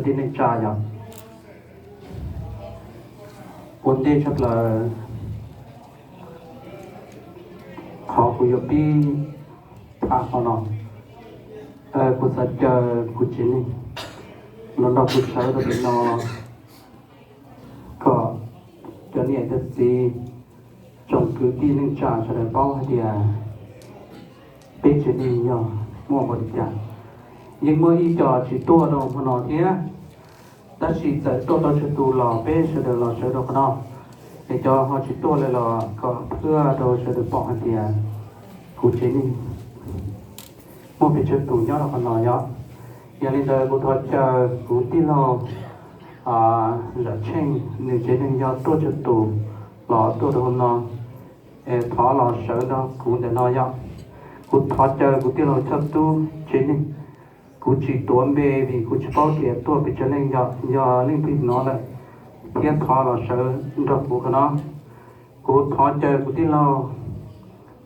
tib neej tsa yog ua ntej tshaj plaws qhov kuv yuav pib tham qhov no. Kuv xav caw kuv tsev neeg los nrog kuv sawv rau pem no kom cov niam cov txiv, tsoom kwv tij neej tsa sawv daws paub hais tias peb tsev neeg yog muaj npaum li cas. Yeej muaj ib co tsis tuaj rau hmo no thiab, tab sis txawm tuaj tau tsawg tus los peb sawv daws los sawv rau qhov no. Es cov ho tsis tuaj li los kom phwaj rau sawv daws pom hais tias kuv tsev neeg muaj pes tsawg tus nyob rau qhov no yog. Yog li ntawd kuv thov caw kuv tij laug Zam Tsheej, nws tsev neeg yog tuaj tsawg tus los tuaj rau hmo no, es thov los sawv nrog kuv ntawm no yog. Kuv thov caw kuv tij laug Choj Tub tsev neeg, kuv tsis tuav npe vim kuv tsis paub tias tuaj pes tsawg leej yog, yog leej twg hnov lawm thiab thov los sawv nrog kuv qhov no. Kuv thov caw kuv tij laug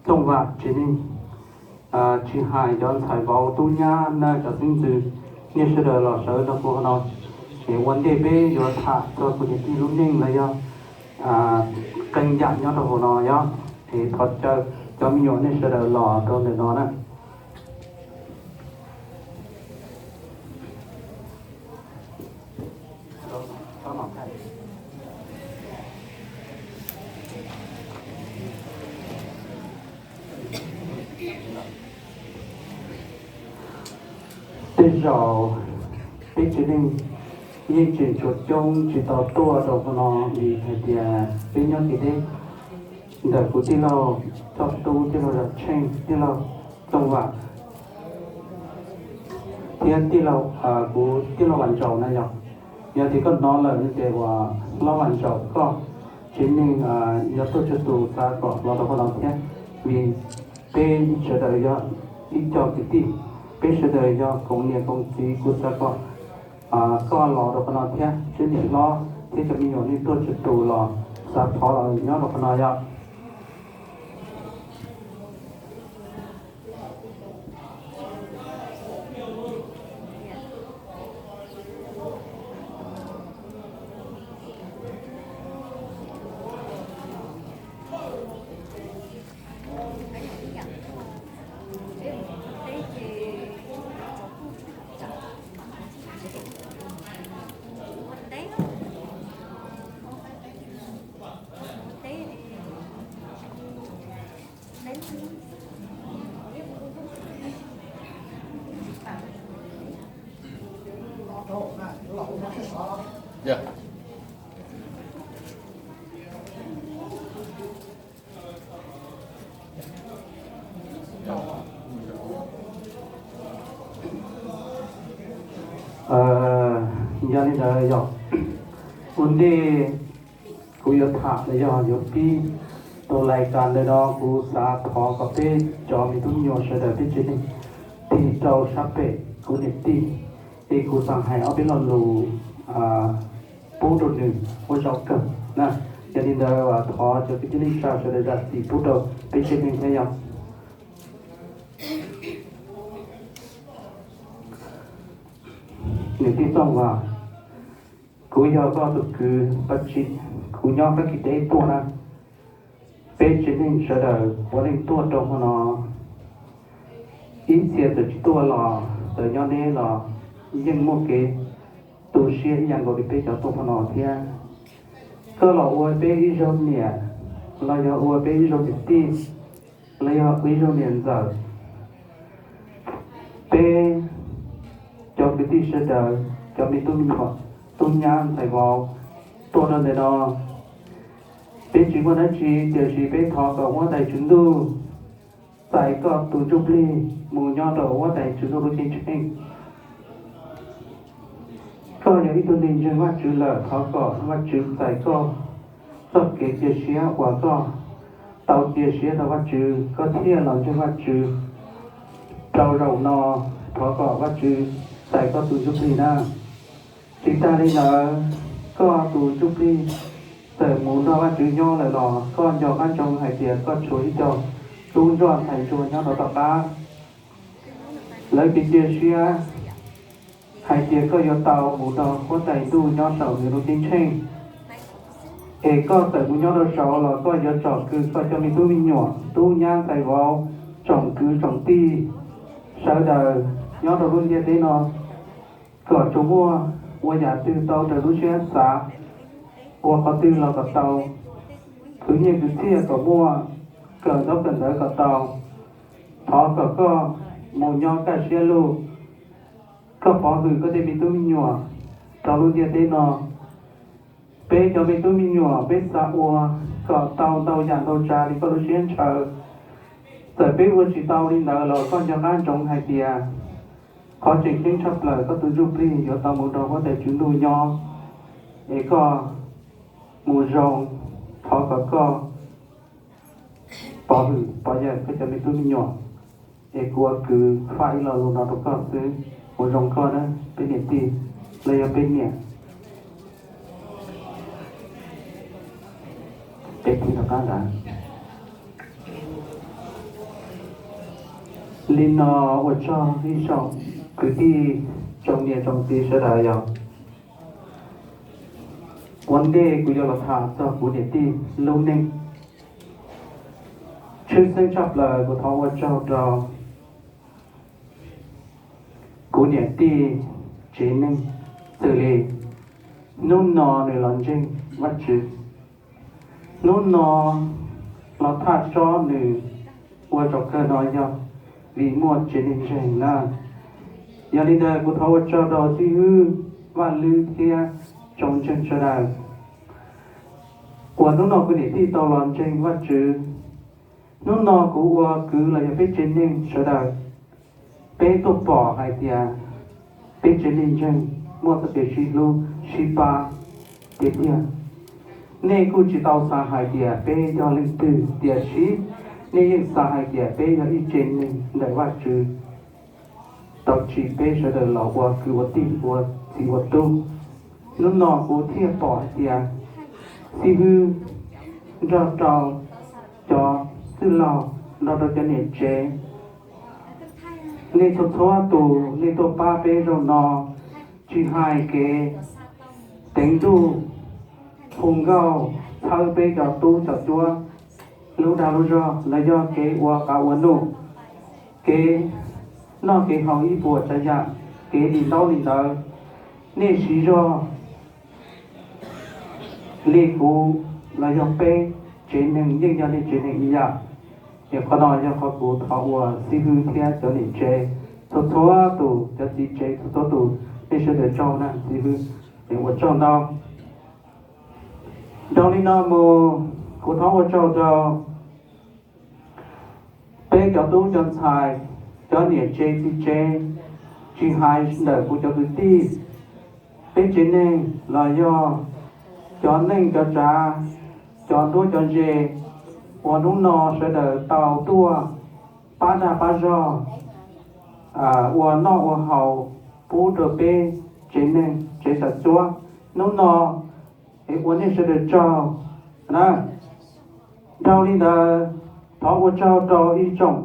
Tooj Vam tsev neeg, tsis hais cov ntxhais vauv tub nyab na cov xeeb ntxwv, nej sawv daws los sawv nrog kuv qhov no. Es ua ntej peb yuav tham txog kuv niam tij lub neej los yog qee yam nyob rau hauv no yog, es thov caw cov me nyuam nej sawv daws los rau ntawm no na. Tej zaum peb tsev neeg yeej tseem tshuav coob tsis tau tuaj rau qhov no vim hais tias peb nyob kev deb. Ntawm kuv tij laug Txoj Tub, tij laug Zam Tsheej, tij laug Tooj Vam thiab tij laug, kuv tij laug Vam Ntsaum na yog. Yog tias koj hnov lawm no ces uas hlob Vam Ntsaum koj tsev neeg yog tuaj tsawg tus xav kom los rau qhov no thiab, vim peb sawv daws yog ib co kwv tij, peb sawv daws yog koom niam koom txiv, kuv xav kom koj los rau qhov no thiab, seb niam hlob thiab cov me nyuam nej tuaj tsawg tus los xav thov los nyob rau qhov no yog. Yog li ntawd yog ua ntej kuv yuav tham los yog yuav pib tau lais kas ntawm no, kuv xav thov kom peb cov me tub me nyuam sawv daws peb tsev neeg tig rau sab pem kuv niam tij, es kuv xav hais ob peb lo lus pub rau nws ua zaum kawg na. Yog li ntawd thov cov kwv tij neej tsa sawv daws zam txim pub rau peb tsev neeg thiab yog. Niam tij Tooj Vam, kuv yog koj tus kwv Paj Tsib, kuv nyob Fab Kis teb tuaj na. Peb tsev neeg sawv daws puav leej tuaj rau hmo no, ib txhia txawm tsis tuaj los txawm nyob deb los yeej muaj kev tu siab ib yam nkaus li peb cov tuaj hmo no thiab. Koj los ua peb ib zaug niam, los yog ua peb ib zaug niam tij, los yog ua ib zaug niam ntxawm. Peb cov kwv tij sawv daws, cov me tub me nyuam, tub nyab ntxhais vauv tuaj rau ntawm no, peb tsis muaj dab tsi tiam sis peb thov kom huab tais tswv ntuj txais koj tus ntsuj plig mus nyob rau huab tais tswv ntuj lub ceeb tsheej. Koj yog ib tug neeg ntseeg Vajtswv lawm, thov kom Vajtswv txais koj txoj kev cia siab uas koj tau cia siab rau Vajtswv, koj thiaj los ntseeg Vajtswv rau zaum no. Thov kom Vajtswv txais koj tus ntsuj plig na. Tsis tas li ntawd, koj tus ntsuj plig txawm mus nrog Vajtswv nyob lawm los koj nco qab ntsoov hais tias koj tshuav ib co tub ntsuag ntxhais ntsuag nyob rau tom qab. Lawv kev cia siab hais tias koj yuav tau mus nrog huab tais ntuj nyob saum nws lub ceeb tsheej, es koj txawm mus nyob rau saud los koj yuav tsom kwm koj cov me tub me nyuam, tub nyab ntxhais vauv, tsoom kwv tsoom tij sawv daws nyob rau lub ntiaj teb no, kom tsuas muaj ua yam twg tau raws lub siab xav, ua qhov twg los kom tau, khwv nyiaj khwv txiaj kom muaj, kawm ntaub kawm ntawv kom tau. Thov kom koj mus nyob kaj siab lug, koj pov hwm koj tej me tub me nyuam rau lub ntiaj teb no. Peb cov me tub me nyuam peb xav ua kom tau ntau yam ntau tsav li koj lub siab ntshaw. Txawm peb ua tsis tau li ntawd los koj nco qab ntsoov hais tias qhov tseem ceeb tshaj plaws koj tus ntsuj plig yuav tau mus nrog huab tais tswv ntuj nyob, es koj mus zoo, thov kom koj pov hwm pov yawm koj cov me tub me nyuam. Es kuv ua kwv faj ib lo lus no rau koj xwb. Ua zoo koj na peb niam tij, los yog peb niam. Peb thim rov qab ntawd. Li no ua tsaug ib tsoom kwv tij, tsoom niam tsoom txiv sawv daws yog, ua ntej kuv yuav los tham txog kuv niam tij lub neej. Tshwj xeeb tshaj plaws kuv thov ua tsaug rau kuv niam tij tsev neeg, xws li hnub no nws los ntseeg Vajtswv, hnub no los thaj tsob nws ua zaum kawg no yog vim muaj tsev neeg ntseeg na. Yog li ntawd kuv thov ua tsaug rau xib hwb Vaj Lwb thiab tsoom ntseeg sawv daws uas hnub no kuv niam tij tau los ntseeg Vajtswv. Hnub no kuv ua kwv los yog peb tsev neeg sawv daws, peb tuaj pom hais tias peb tsev neeg ntseeg muaj txoj kev sib hlub sib pab tiag tiag. Nej kuj tsis tau xav hais tias peb yog leej twg, tiam sis nej yeej xav hais tias peb yog ib tsev neeg ntawm Vajtswv tau tsim peb sawv daws los ua kwv ua tij ua txiv ua tub. Hnub no kuv thiaj pom hais tias xib hwb nrog rau cov txwj laug, nrog rau cov niam tsev, nej txhua txhua tus nej tuaj pab peb zaum no, tsis hais kev teev ntuj hu nkauj txhawb peb cov tub cov cuab lub dag lub zog los yog kev ua qav ua nuj, kev noj kev haus ib puas tsav yam, kev li ntaub li ntawv, nej siv zog li kuv los yog peb tsev neeg yeej yog nej tsev neeg ib yam. Es qhov no yog qhov kuv thov ua xib hwb thiab cov niam tsev txhua txhua tus, cov txiv tsev txhua txhua tus, nej sawv daws tsaug na xib hwb, es ua tsaug ntau. Dhau li no mus, kuv thov ua tsaug rau peb cov tub cov ntxhais, cov niam tsev txiv tsev, tsis hais ntawm kuv cov kwv tij, peb tsev neeg los yog cov neej cov tsav, cov nruab cov ze, uas hnub no sawv daws tau tuaj pab dag pab zog, ua noj ua haus pub rau peb tsev neeg tsev xyaw cuab hnub no, es ua nej sawv daws tsaug na. Dhau li ntawd, thov ua tsaug rau ib tsoom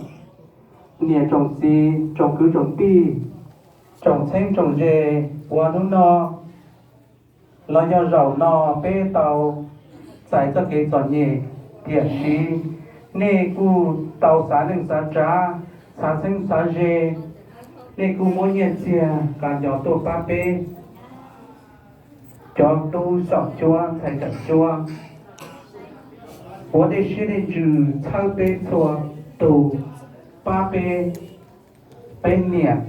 niam tsoom txiv, tsoom kwv tsoom tij, tsoom txheeb tsoom ze, uas hnub no los yog zaum no peb tau txais txoj kev txom nyem, tiam sis nej kuj tau xav neej xav tsav, xav txheeb xav ze, nej kuj muab nyiaj txiag qas nco tuaj pab peb cov tub xyaum cuab ntxhais xyaum cuab, ua dej siab dej ntsws txhawb peb txhua tus, pab peb, peb niam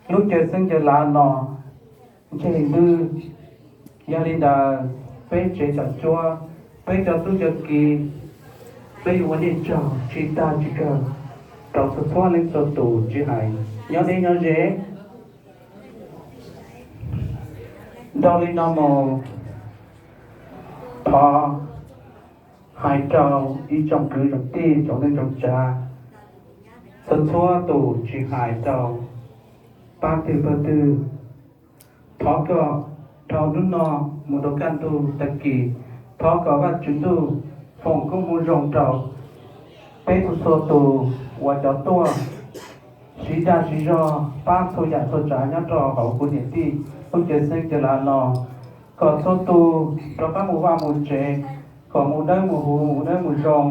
lub caw xeeb caw lav no ntseg ntwb. Yog li ntawd, peb tsev xyaum cuab, peb cov tub cov ki, peb yuav ua nej tsaug tsis tag tsis kawg rau txhua txhua leej txhua tus tsis hais nyob deb nyob ze. Dhau li no mus, thov hais rau ib tsoom kwv tsoom tij tsoom neej tsoom tsav txhua txhua tus tsis hais rau pab twg pawg twg, thov kom dhau hnub no mus rau kaj ntug tag kis, thov kom Vajtswv ntuj foom koob hmoov zoo rau peb txhua txhua tus uas cov tuaj siv dag siv zog pab txhua yam txhua tsav nyob rau hauv kuv niam tij lub cawv xeeb cawv lav no, kom txhua tus rov qab mus vaj mus tsev, kom mus dawb mus huv, mus dawb mus zoo,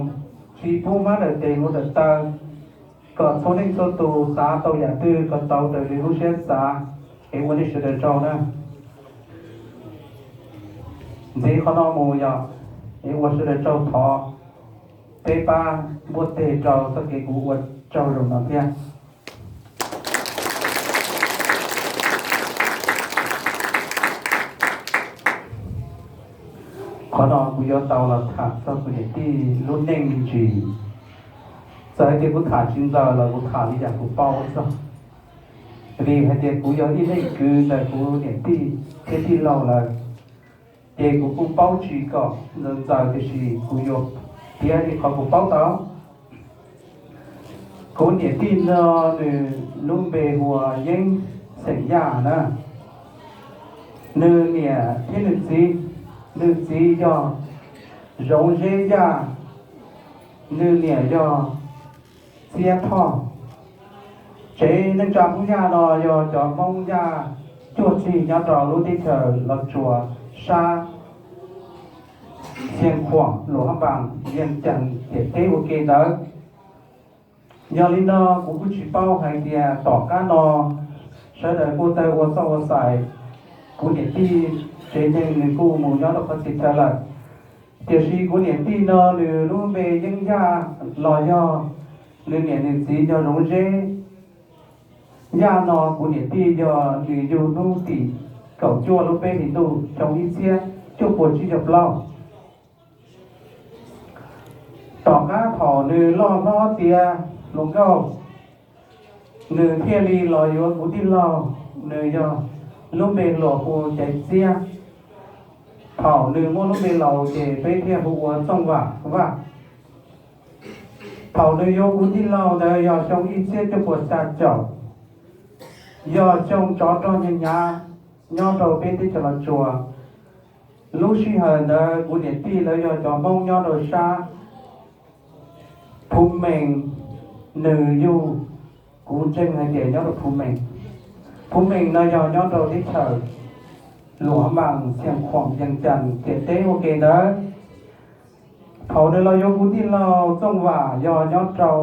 tsis pub mab dawm tes hluav dawm taw, kom txhua leej txhua tus xav tau yam twg kom tau raws li lub siab xav, es ua nej sawv daws tsaug na. Ntxiv qhov no mus yog es ua sawv daws tsaug, thov peb pab npuaj teg rau txoj kev kuv ua tsaug zoo no thiab. Qhov no kuv yuav tau los tham txog kuv niam tij lub neej me ntsis. Txawm hais tias kuv tham tsis ntxaws los kuv tham li yam kuv paub xwb, vim hais tias kuv yog ib leej kwv ntawm kuv niam tij thiab tij laug lawm, ces kuv kuj paub tsis kom ntxaws ntxaws, tiam sis kuv yuav piav li qhov kuv paub tau. Kuv niam tij no nws lub npe hu ua Yeeb xeem Yaj na. Nws niam thiab nws txiv, nws txiv yog Zoov Zeb Yaj, nws niam yog Txiab Thoj. Tsev neej tsa Hmoob Yaj no yog cov Hmoob Yaj cuaj txig nyob rau lub teb chaws Los Tsuas sab Xeev Khuam, Luam Hab Npaas, Yees Cas ciam teb ua ke ntawd. Yog li no kuv kuj tsis paub hais tias tom qab no sawv daws kuj tawg ua txoj ua xais, kuv niam tij tsev neeg nws kuj mus nyob rau qhov txhia chaw lawm. Tiam sis kuv niam tij no nws lub npe Yeeb Yaj los yog nws niam nws txiv yog Zoov Zeb Yaj no. Kuv niam tij yog nws yug hnub tim kaum cuaj lub peb hlis ntuj xyoo ib txhiab cuaj puas tsib caug plaub. Tom qab thaum nws loj hlob tiav hluas nkauj, nws thiaj li los yuav kuv tij laug, nws yog lub npe hluas hu Caiv Txiab. Thaum nws muaj lub npe laus ces peb thiaj hu ua Txooj Vam Vaj. Thaum nws yuav kuv tij laug ntawd yog xyoo ib txhiab cuaj puas xya caum, yog xyoo tsov rog hnyav hnyav nyob rau peb teb chaws Los Tsuas. Lub sij hawm ntawd kuv niam tij lawv yog cov Hmoob nyob rau sab Phu Mees, nws yug, kuv ntseeg hais tias nyob rau Phu Mees. Phu Mees no yog nyob rau teb chaws Luam Hab Npaas, Xeev Khuam, Yees Cas ciam teb ua ke ntawd. Thaum nws los yuav kuv tij laug Txooj Vam yog nyob rau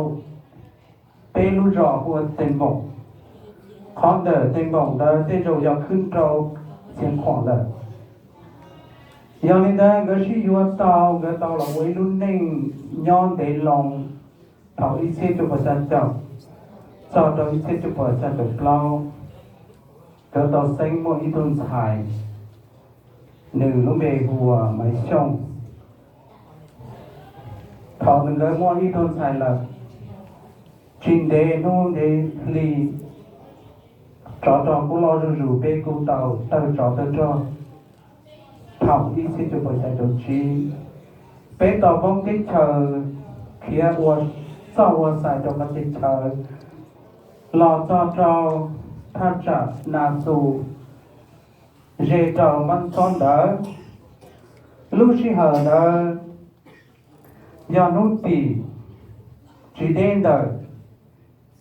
peb lub zos hu ua Teem Npoom. Qhov ntawm Teem Npoom ntawd tej zaum yog khwb rau Xeev Khuam lawm. Yog li ntawd nkawd sib yuav tau, nkawd tau los ua ib lub neej nyob ntev loo. Thaum ib txhiab cuaj puas xya caum txog rau ib txhiab cuaj puas xya caum plaub, nkawd tau xeeb muaj ib tug ntxhais, nws lub npe hu ua Maiv Xyooj. Thaum nkawd muaj ib tug ntxhais lawm, tsis ntev hnub ntev hli, tsov rog kuj loj zuj zus, peb kuj tau tawg tsov tawg rog. Thaum ib txhiab cuaj puas xya caum tsib, peb tau poob teb chaws, khiav ua txoj ua xais rau qhov txhia chaw, los txog rau thaj tsam Nas Xus, ze rau Npab Ntxob ntawd. Lub sij hawm ntawd yog hnub tim tsis deb ntawm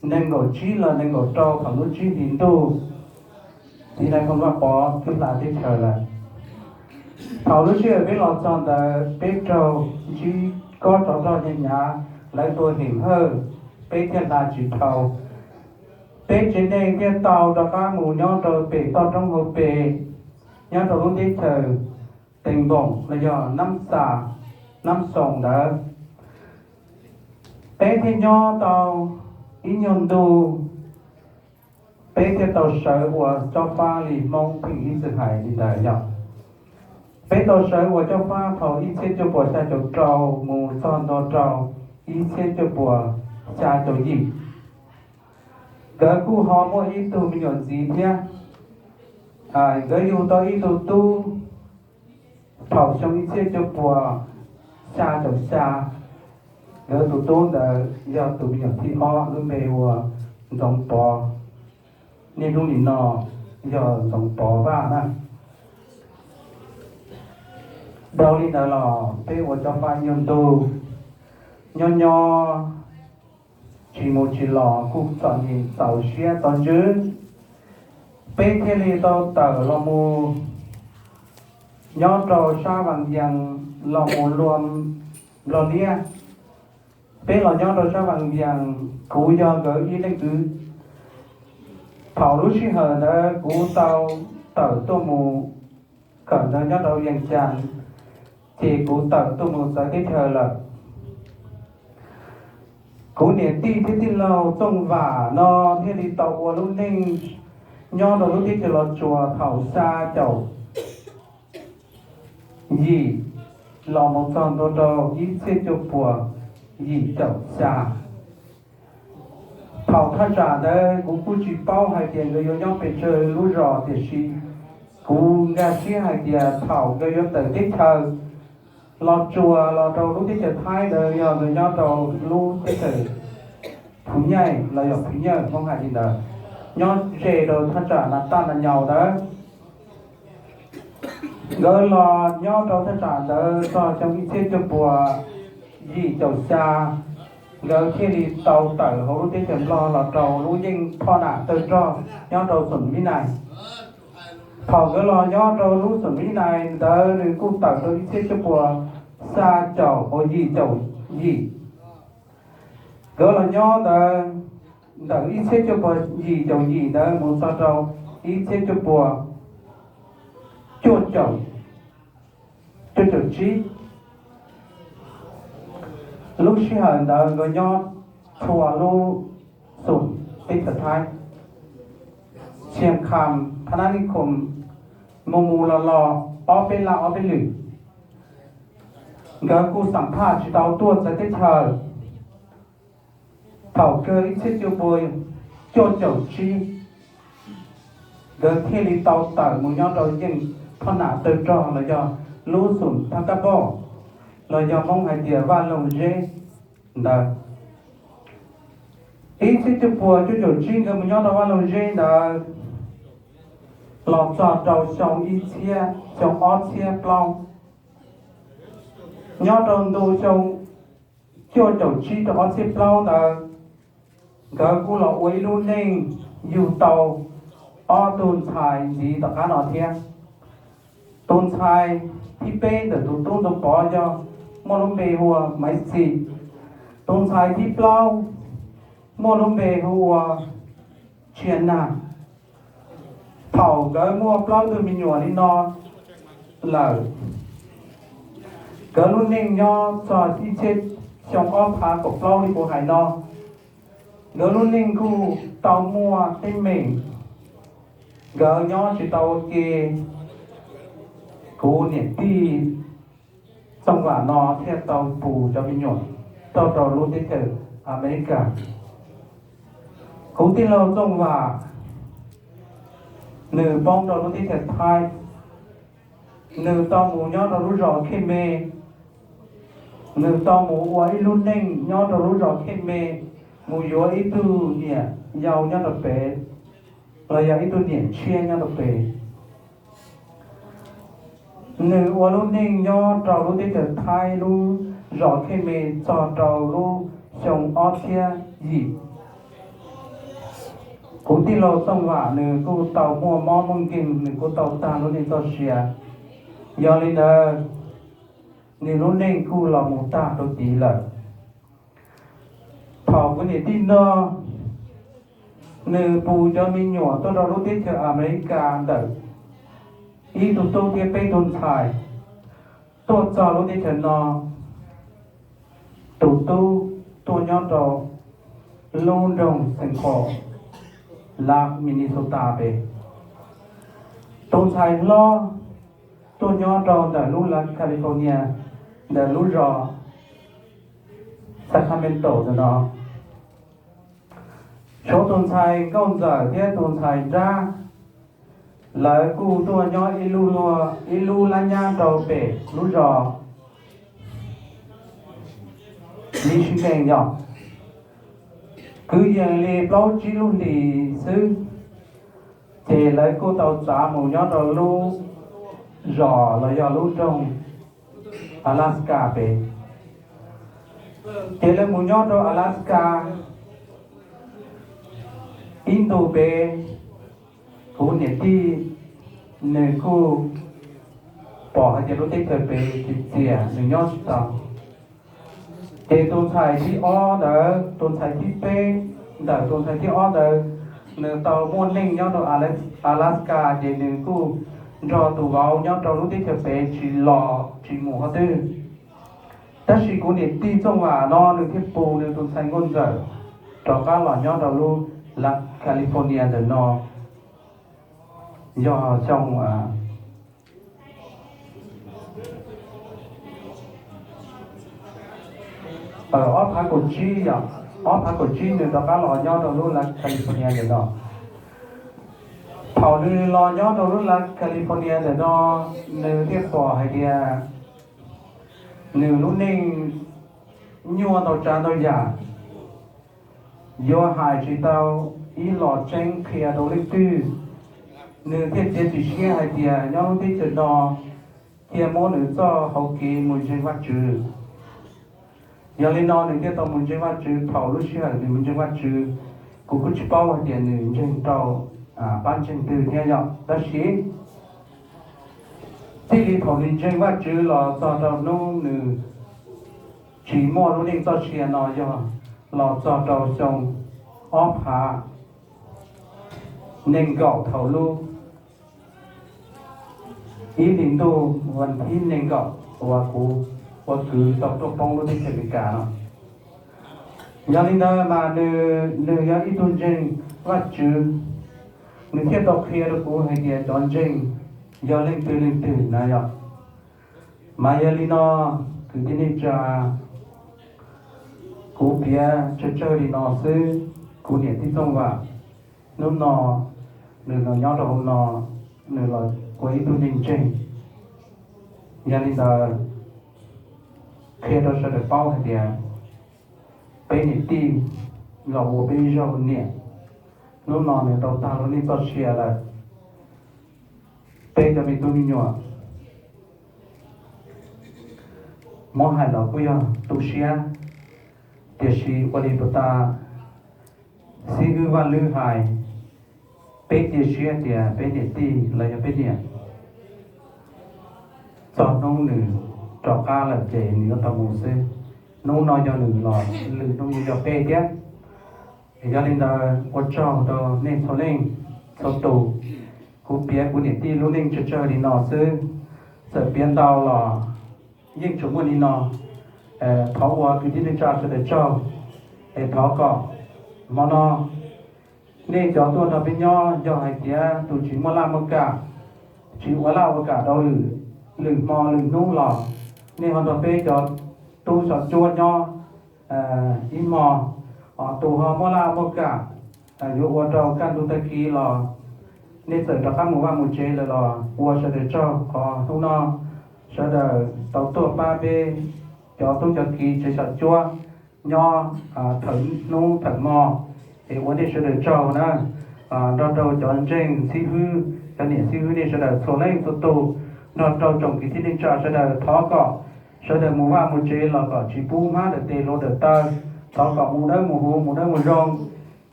nees nkaum tsib los nees nkaum rau thaum lub tsib hlis ntuj, txiv Nais Phoo Vaj Pov twb hla teb chaws lawm. Thaum lub sij hawm peb los txog ntawd peb raug ntsib kob tsov rog hnyav hnyav, lawv tua heem hawj, peb thiaj hla tsis dhau. Peb tsev neeg thiaj tau rov qab mus nyob rau pem toj roob hauv pes, nyob rau lub teb chaws Teem Npoom los yog Nab Xas, Nab Xoos ntawd. Peb thiaj nyob tau ib nyuag ntu, peb thiaj tau sawv ua Cob Fab li Hmoob pheej ib txwm hais li ntawd yog. Peb tau sawv ua Cob Fab thaum ib txhiab cuaj puas xya caum rau mus txog ntua rau ib txhiab cuaj puas xya caum yim. Nkawd kuj ho muaj ib tug me nyuam ntxiv thiab. Nkawd yug tau ib tug tub thaum xyoo ib txhiab cuaj puas xya caum xya. Nkawd tus tub ntawd yog tus me nyuam thib ob, lub npe hu ua Ntxoov Pov, niaj hnub nim no yog Ntxoov Pov Vaj na. Dhau li ntawd los peb ua Cob Fab ib nyuag ntu, nyob nyob tsis mus tsis los kuj txom nyem txaus siab txaus ntsws, peb thiaj li tau tawm los mus nyob rau sab Vaj Yees los mus lua Nplog Liab. Peb los nyob rau sab Vaj Yees, kuv yog nkawd ib leej kwv. Thaum lub sij hawm ntawd kuv tau tawm tuaj mus kawm ntawv nyob rau Vias Cas, ces kuv tawm tuaj mus txawv teb chaws lawm. Kuv niam tij thiab tij laug Txooj Vam no thiaj li tau ua lub neej nyob rau lub teb chaws Los Tsuas thaum xya caum yim los mus txog ntua rau ib txhiab cuaj puas yim caum xya. Thaum thaj tsam ntawd kuv kuj tsis paub hais tias nkawd yuav nyob pes tsawg lub zos, tiam sis kuv nkag siab hais tias thaum nkawd yuav tawm teb chaws Los Tsuas los rau lub teb chaws Thaib ntawd yog nkawd nyob rau lub teb chaws Phuv Nyaj los yog Phuv Nyaj Hmoob hais li ntawd, nyob ze rau thaj tsam Nas Taj Nas Nyaus ntawd. Nkawd los nyob rau thaj tsam ntawd txog xyoo ib txhiab cuaj puas yim caum xya, nkawd thiaj li tau tawm hauv lub teb chaws Nplog los rau lub yeej phoj nam tawg rog nyob rau Xoom Vib Nais. Thaum nkawd los nyob rau lub Xoom Vib Nais ntawd nws kuj tawm rau ib txhiab cuaj puas xya caum yim caum yim. Nkawd los nyob ntawd ntawm ib txhiab cuaj puas yim caum yim ntawd mus txog rau ib txhiab cuaj puas cuaj caum, cuaj caum tsib. Lub sij hawm ntawd nkawd nyob txhua lub xum teb chaws Thaib, Xias Kham, Pha Nab Lis Khoom, mus mus los los ob peb laj ob peb lwm. Nkawd kuj xam phaj tsis tau tuaj txawv teb chaws. Thaum kawg ib txhiab cuaj puas cuaj caum tsib, nkawd thiaj li tau tawm mus nyob rau yeej phoj nam tawg rog los yog lub xum Thab Kab Poj, los yog Hmoob hais tias Vaj Loog Zeb ntawd. Ib txhiab cuaj puas cuaj caum tsib nkawd mus nyob rau Vaj Loog Zeb ntawd los txog rau xyoo ib txhiab, xyoo ob txhiab plaub. Nyob rau ntu xyoo cuaj caum tsib rau ob txhiab plaub ntawd, nkawd kuj los ua ib lub neej yug tau ob tug ntxhais ntxiv tom qab no thiab. Tus ntxhais thib peb ntawm tus tub Ntxoov Pov yog muaj lub npe hu ua Maiv Xim. Tus ntxhais thib plaub muaj lub npe hu ua Tsia Nag. Thaum nkawd muaj plaub tug me nyuam li no lawm, nkawd lub neej nyob txog ib txhiab xyoo ob phav kaum plaub li kuv hais no, nkawd lub neej kuj tau muaj teeb meem, nkawd nyob tsis tau ua ke. Kuv niam tij Txooj Vam no thiaj tau pus cov me nyuam tuaj rau lub teb chaws Amelikas. Kuv tij laug Txooj Vam, nws poob rau lub teb chaws Thaib, nws tau mus nyob rau lub zos Khej Me, nws tau mus ua ib lub neej nyob rau lub zos Khej Me, mus yuav ib tug niam yau nyob rau pem, los yog ib tug niam tshiab nyob rau pem. Nws ua lub neej nyob rau lub teb chaws Thaib lub zos Khej Me txog rau lub xyoo ob txhiab yim. Kuv tij laug Txooj Vam nws kuj tau muaj mob muaj nkeeg, nws kuj tau tag lub neej txoj sia. Yog li ntawd, nws lub neej kuj los mus tag rau tid lawm. Thaum kuv niam tij no, nws pus cov me nyuam tuaj rau lub teb chaws Amelikas ntawm ib tug tub thiab peb tug ntxhais tuaj txog lub teb chaws no. Tus tub tuaj nyob rau lub nroog Saint Paul, Las Minnesota pem. Tus ntxhais hlob tuaj nyob rau ntawm lub Las California, ntawm lub zos Sacramento ntawm no. Tshuav tus ntxhais nkauj ntxawm thiab tus ntxhais nrab, lawv kuj tuaj nyob ib lub, ib lub lab nyab rau pem lub zos Michigan yog kwv yees li plaub tsib lub hlis xwb, ces lawv kuj tau txav mus nyob rau lub zos los yog lub nroog Alaska pem. Ces lawv mus nyob rau Alaska, Ib ntu pem, kuv niam tij nws kuj pom hais tias lub teb chaws pem txias txias, nws nyob tsis tau. Ces tus ntxhais thib ob ntawd, tus ntxhais thib peb ntawm tus ntxhais thib ob ntawd, nws tau muaj neej nyob rau Alaska, ces nws kuj nrog tus vauv nyob rau lub teb chaws pem tsis los tsis mus qhov twg. Tab sis kuv niam tij Txooj Vam no nws thiaj pus nws tus ntxhais nkauj ntxawm rov qab los nyob rau lub California ntawm no. Yog xyoo ob phav kaum tsib, yog ob phav kaum tsib nws rov qab los nyob rau lub California ntawm no. Thaum nws los nyob rau lub California ntawm no, nws thiaj pom hais tias nws lub neej nyuaj ntau tsav ntau yam, yuav hais tsis tau ib los tseeb qhia rau leej twg. Nws thiaj txiav txim siab hais tias nyob lub teb chaws no thiaj muab nws txoj hau kev mus ntseeg Vajtswv. Yog li no nws thiaj tau mus ntseeg Vajtswv. Thaum lub sij hawm nws mus ntseeg Vajtswv, kuv kuj tsis paub hais tias nws ntseeg rau pab ntseeg twg thiab yom, tab sis txij li thaum nws ntseeg Vajtswv los txog rau hnub nws tsis muaj lub neej txoj sia no yog los txog rau xyoo ob phav nees nkaum thaum lub ib hlis ntuj vas thib nees nkaum uas kuv ua kwv tau tuaj poob lub teb chaws Amelikas no. Yog li ntawd mas nws yog ib tug ntseeg Vajtswv, nws thiaj tau qhia rau kuv hais tias cov ntseeg yog leej twg leej twg na yom. Mas yog li no, kwv tij neej tsa, kuv piav tsawg tsawg li no xwb. Kuv niam tij Txooj Vam, hnub no nws los nyob rau hauv no, nws los ua ib tug neeg ntseeg. Yog li ntawd, qhia rau sawv daws paub hais tias peb niam tij los ua peb ib zaug niam, hnub no nws tau tag lub neej txoj sia lawm. Peb cov me tub me nyuam, muab hais los kuj yog tu siab, tiam sis ua li puas tas, xib hwb Vaj Lwb hais, peb cia siab tias peb niam tij los yog peb niam, txog hnub nws rov qab lawm ces nws yuav tau mus xwb. Hnub no yog nws los lwm hnub yuav yog peb thiab. Yog li ntawd ua tsaug rau nej txhua leej txhua tus. Kuv piav kuv niam tij lub neej tsawg tsawg li no xwb, txawm piav ntau los yeej tsuas muaj li no. Thov ua kwv tij neej tsa sawv daws tsaug, es thov kom hmo no nej cov tuaj nrog peb nyob yog hais tias tus tsis muaj laj muaj kam, tsis ua laj ua kam rau lwm hmo lwm hnub los nej ho nrog peb cov tub xyom cuab nyob ib hmo. Tus ho muaj laj muaj kam yuav ua rau kaj ntug tag kis los nej txawm rov qab mus vaj mus tsev lawm los ua sawv daws tsaug qhov hnub no sawv daws tau tuaj pab peb cov tub cov kiv tsev xyom cuab nyob thawm hnub thawm hmo, es ua nej sawv daws tsaug na. Nrog rau cov ntseeg xib hwb, cov niam xib hwb nej sawv daws txhua leej txhua tus, nrog rau tsoom kwv tij neej tsa sawv daws, thov kom sawv daws mus vaj mus tsev los kom tsis pub hmab dawm tes hluas dawm taw, thov kom mus dawb mus huv mus dawb mus zoo.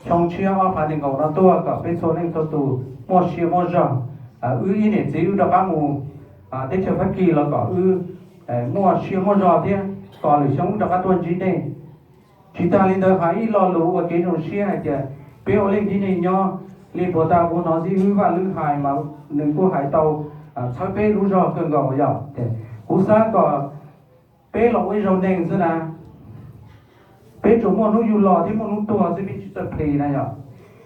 Xyoo tshiab ob phav nees nkaum no tuaj kom peb txhua leej txhua tus muaj sia muaj zog, wb ib niam txiv wb rov qab mus teb chaws Fab Kis los kom wb muaj sia muaj zog thiab, kom lwm xyoo wb rov qab tuaj ntsib nej. Tsis tas li ntawd hais ib lo lus ua kev zoo siab hais tias peb ua leej tib neeg nyob, li puas tas kuv hnov xib hwb Vaj Lwb hais mas nws kuj hais tau txhawb peb lub zog kawg nkaus yom. Kuv xav kom peb los ua ib zaug neeg xwb na, peb tsuas muaj hnub yug los thiab muaj hnub tuag xwb, peb tsis txawj plis na yom.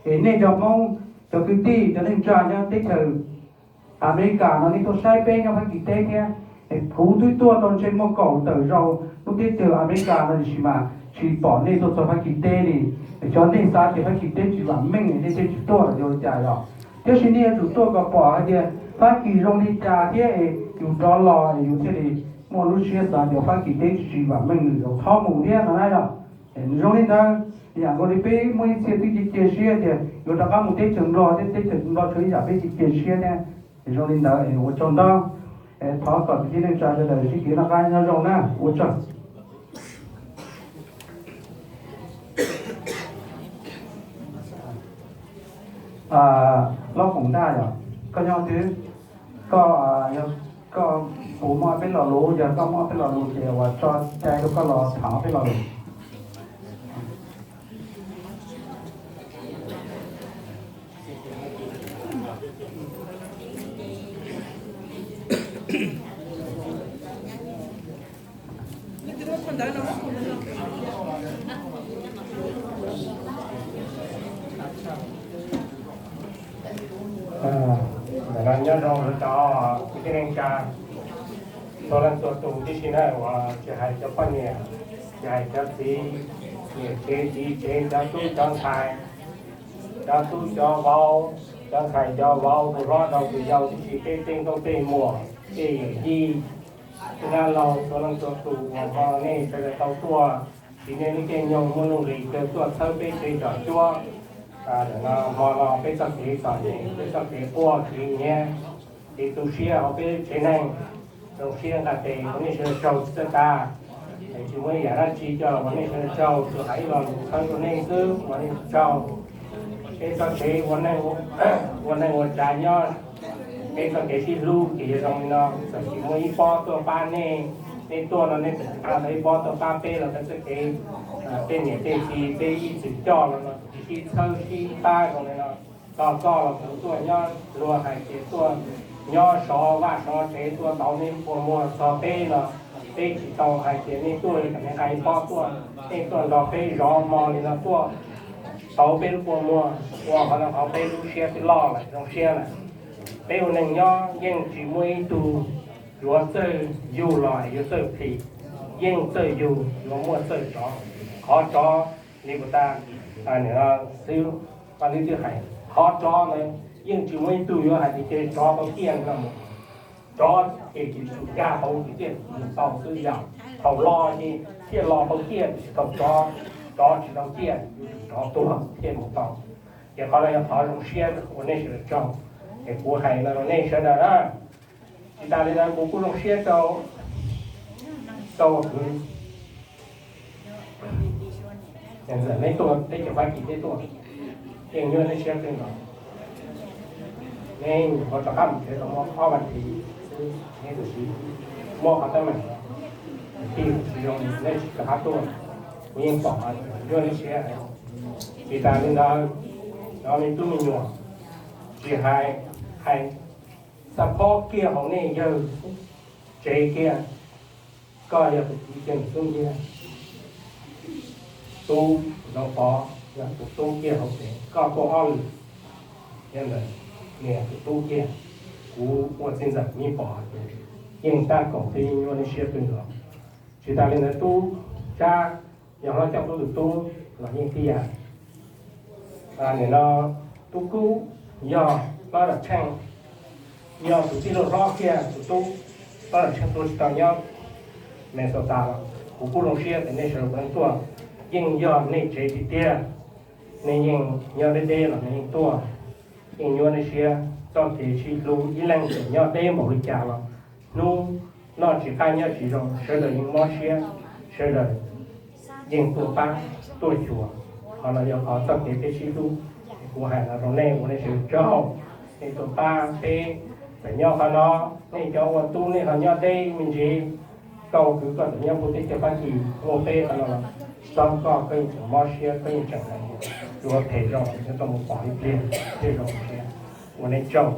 Es nej cov Hmoob, cov kwv tij, cov neej tsa nyob teb chaws Amelikas no nej tuaj saib peb nyob Fab Kis teb thiab. Kuv twb tuaj tau ntshe muaj kaum tawm zaus lub teb chaws Amelikas no tiam sis mas tsis pom nej tuaj txog Fab Kis teb li. Xyov nej xav tias Fab Kis teb tsis vam meej nej thiaj tsis tuaj los yog li cas yom. Tiam sis nej yuav tsum tuaj kom pom hais tias Fab Kis zoo li cas thiab yus rov los yus thiaj li muaj lub siab xav tias Fab Kis teb tsis tsis vam meej, yus txhob mus thiab no na yom. Zoo li ntawd, yam nkaus li peb muaj ib txhia twb cia cia siab tias yuav rov qab mus teb chaws Nplog thiab, teb chaws Nplog tshuav ib yam peb cia cia siab thiab. Zoo li ntawd es ua tsaug ntau, thov kom kwv tij neej tsa sawv daws sib kev noj qab nyob zoo na, ua tsaug. Lob Koom Daj yog koj nyob twg? Koj, koj puas muaj peb lo lus? Yog koj muaj peb lo lus ces uas tso cai rau koj los tham peb lo lus. Nyob zoo rau cov kwv tij neej tsa, txhua leej txhua tus tib si na, uas tsis hais cov poj niam, tsis hais cov txiv, niam tsev txiv tsev, cov tub cov ntxhais, cov tub cov vauv, cov ntxhais cov vauv, tus hlob rau tus yau, tib si peb tej nkauj tej muam, tej yawm yij, tej dab laug, txhua leej txhua tus uas hmo nej sawv daws tau tuaj, tsis nej lub caij nyoog muaj nuj nqis kawg tuaj txhawb peb tsev cov cuab. Hmo no peb txoj kev txom nyem, peb txoj kev quaj kev nyiav, kev tu siab hauv peb tsev neeg, zoo siab nqa tes ua nej sawv daws tsaug tsis txawj tag. Tsis muaj ib yam dab tsi coj los ua nej sawv daws tsaug, tsuas hais ib lo lus txhawb rau nej xwb, ua nej tsaug. Peb txoj kev ua neej ua tsav nyob, peb txoj kev sib hlub ces yuav zoo li no. Txawm tsis muaj ib pob tuaj pab nej, nej tuaj no nej txawm tsis pab tau ib pob tuaj pab peb los peb txoj kev, tej niam tej txiv peb ib txwm coj los no sib txhawb sib pab zoo li no. Txog koj los kuv tuaj nyob, luag hais tias tuaj nyob sov vaj sov tsev tuaj tau nej lub kua muag txog peb no, peb tsis tau hais tias nej tuaj kom nej nqa ib pob tuaj, nej tuaj nrog peb zov hmo li no tuaj tau peb lub kua muag, ua qhov no qhov peb lub siab twb loj lawm, zoo siab lawm. Peb ua neeg nyob yeej tsis muaj ib tug yuav txawj yug los yuav txawj plhis, yeej txawj yug yuav muaj txawj tsov. Qhov tsov li kuv tas, xwb, Paj Lwb twb hais, qhov tsov ntawd yeej tsis muaj ib tug yuav hais tias cia tsov tau ciaj no mus. Tsov ces tsis tsum caj hauv ces thiaj mus tau xwb yom. Thaum los ces thiaj los tau ciaj, tiam sis thaum tsov, tsov tsis tau ciaj, yuav tsum tsov tuag thiaj mus tau. Ces qhov no yog qhov zoo siab ua nej sawv daws tsaug, es kuv hais no rau nej sawv daws na. Tsis tas li ntawd kuv kuj zoo siab rau, rau kwv, neb tuaj teb chaws Fab Kis teb tuaj, yeej nyuaj nej siab kawg nkaus. Neb nyuam qhuav rov qab mus tsev tau muaj ob vas thiv xwb, neb tus txiv muaj qhov teeb meem, tij tsis zoo, neb tsis rov qab tuaj, kuv yeej pom nyuaj nej siab. Tsis tas li ntawd, cov me tub me nyuam, tsis hais, hais xab phob kiag hauv nej yawg tsev kiag, koj yog tus txiv kiag tus tub kiag, tub Ntxoov Pov yog tus tub kiag hauv tsev, koj tuaj ob lwm, yog ntawm niam tus tub kiag, kuv ua txiv ntxawm kuv yeej pom hais tias yeej tab kaum thiab yeej nyuaj nej siab kawg nkaus. Tsis tas li ntawd tub Tsab yog hlob Coj Kub tus tub los yeej tij yam. Nim no tub Kub yog hlob Dam Tsheej, yog tus tij laug hlob kiag tus tub, hlob Dam Tsheej tuaj tsis tau nyob Minnesota los kuv kuj zoo siab tias nej sawv daws puav leej tuaj, yeej yog nej tsev tiag tiag. Nej yeej nyob deb deb los nej yeej tuaj, yeej nyuaj nej siab. Txoj kev sib hlub ib leej twg nyob deb npaum li cas los hnub noj tsis qab nyob tsis zoo sawv daws yeej mob siab, sawv daws yeej tuaj pab tuaj xyuas. Qhov no yog qhov txoj kev peb sib hlub. Kuv hais no rau nej ua nej sawv daws tsaug, nej tuaj pab peb. Txawm nyob qhov no, nej cov ua tub nej ho nyob deb me ntsis, koj ua kwv koj txawm nyob puag teb chaws Fab Kis, muaj peb qhov no los txog koj, koj yeej tseem mob siab, koj yeej tseem yuav phem zoo, nyob tau mus pom ib pliag thiaj zoo siab. Ua nej tsaug,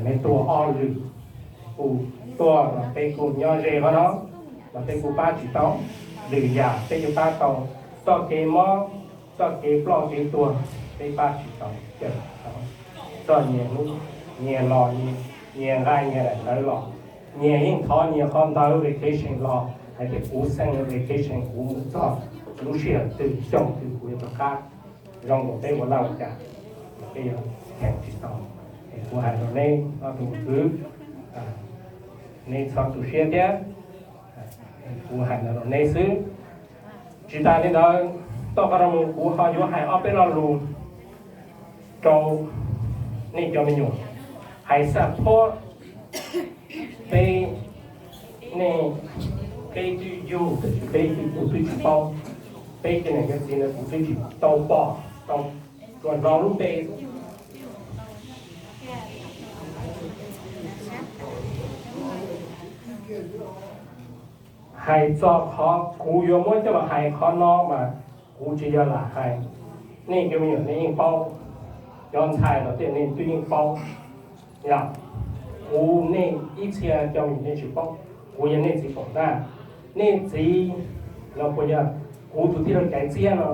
nej tuaj ob lwm, kuj tuaj los peb kuj nyob ze qhov no, los peb kuj pab tsis tau. Lwm yam peb yuav pab tau, txoj kev mob, txoj kev ploj kev tuag peb pab tsis tau, cawm tsis tau. Txoj nyias hnub nyias los, nyias nqaij nyias daim ntawv los, nyias yeej thov nyias qhov ntawv vacation los hais tias kuv xeem vacation kuv mus txog lub sij hawm twg xyoo twg kuv yuav rov qab. Zoo nkaus peb ua laj ua kam, peb yuav cheem tsis tau. Es kuv hais rau neb ob tug kwv, neb txhob tu siab thiab. Kuv hais no rau neb xwb. Tsis tas li ntawd, toj qab rau mus kuv ho yuav hais ob peb lo lus rau nej cov me nyuam, hais xab phob peb, nej, peb twb yug tiam sis peb twb, kuv twb tsis paub, peb cov niam cov txiv ntawd kuv twb tsis tau pom, tau tsuas hnov lub npe Hais txog qhov kuv yuav muab coj los hais qhov no mas kuv tsis yog lam hais. Nej cov me nyuam nej yeej paub, cov ntxhais los tej nej twb yeej paub. Yog kuv, nej ib txhia cov me nyuam nej tsis paub, kuv yog nej txiv pom tag. Nej txiv los puas yog kuv tus tij laug Caiv Txiab no,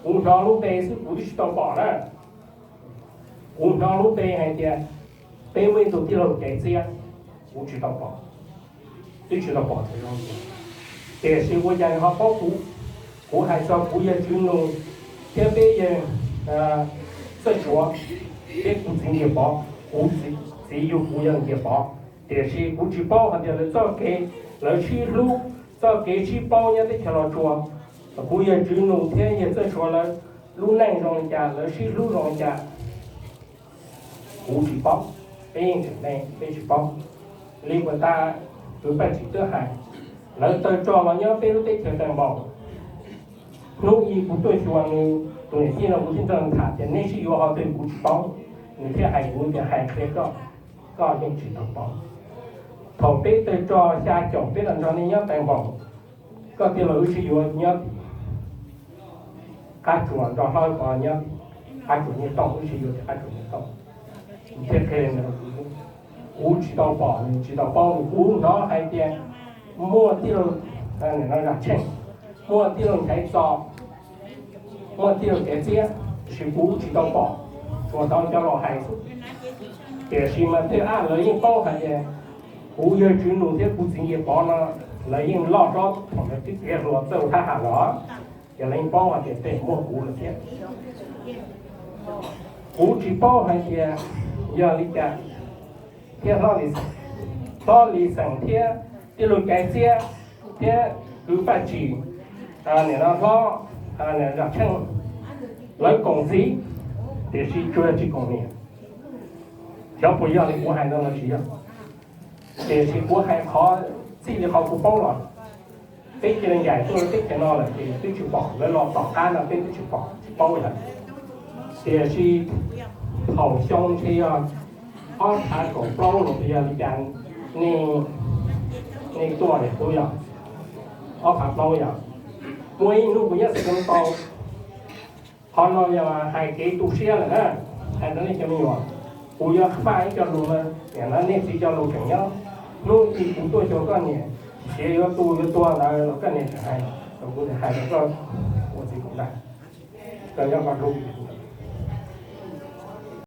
kuv hnov lub npe xwb kuv twb tsis tau pom na. Kuv hnov lub npe hais tias peb muaj ib tug tij laug Caiv Txiab, kuv tsis tau pom, twb tsis tau pom txog zoo. Tiam sis ua cas nws ho paub kuv? Kuv hais txog kuv yawg Tswv Nus thiab peb yawg Txawj Tshuav, thiab kuv txiv Nkiag Pov, kuv txiv yug kuv yog Nkiag Pov. Tiam sis kuv tsis paub hais tias lawv txoj kev, lawv sib hlub, txoj kev sib paub nyob teb chaws Los Tsuas, kuv yawg Tswv Nus thiab yawg Txawj Tshuav lawv lub neej zoo li cas, lawv sib hlub zoo li cas, kuv tsis paub. Peb yeej tseem me peb tsis paub. Li uas tus Paj Tsim twb hais, lawv tawg rog los nyob peb lub teb chaws tag npaum. Hnub ib kuv tuaj xyuas nws tus niam tij no kuv thiaj nrog nws tham tias neb sib yuav qhov twg kuv tsis paub. Nws thiaj hais kuv tias hais qhia koj, koj yeej tsis tau paub. Thaum peb tawg rog xya caum peb los nrog nej nyob tag npaum, koj tij laug wb sib yuav nyob qab tsuas nrog hlob Pov nyob qab tsuas Nyiaj Tooj, wb sib yuav tim qab tsuas Nyiaj Tooj. Nws thiaj qhia li ntawd rau kuv. Kuv tsis tau pom, nws tsis tau paub, kuv hnov hais tias muaj tij laug Zam Tsheej, muaj tij laug Nchaiv Txos, muaj tij laug Caiv Txiab, tiam sis kuv tsis tau pom, tsuas tau cov laus hais xwb. Tiam sis mas tej ab lawv yeej paub hais tias kuv yawg Tswv Nus thiab kuv txiv Nkiag Pov no, lawv yeej loj hlob thaum lawv twb txiav hluas txawj ua thab ham los, ces lawv yeej paub hais tias tej muaj kuv lawm thiab. Kuv tsis paub hais tias yog li cas thiab hlob Lis Xeem thiab tij laug Caiv Txiab thiab kwv Paj Tsim, nim no hlob Zam Tsheej, lawv koom txiv, tiam sis tsuas tsis koom niam. Xyov puas yog li kuv hais no los tsis yog, tiam sis kuv hais qhov txij li qhov kuv paub los. Peb cia li ncaim tuaj teb chaws no lawm ces twb tsis pom, lawv los tom qab no peb twb tsis pom tsis paub lawm. Tiam sis thaum xyoo ntshe yog ob phav kaum plaub los yog li cas, nej, nej tuaj lawm twb yog ob phav plaub yog. Muaj ib hnub kuv nyob Xeev Tau, qhov no yog hais kev tu siab lawm na, hais rau nej cov me nyuam. Kuv yuav faj ib co lus na, nim no nej txiv cov lus tseem nyob. Hnub ib kuv tuaj xyuas koj niam, tsiv yuav tu yuav tuag ntawd los koj niam tseem hais, kuv hais rau koj ua txiv koom ntag, koj nyob koj hlub.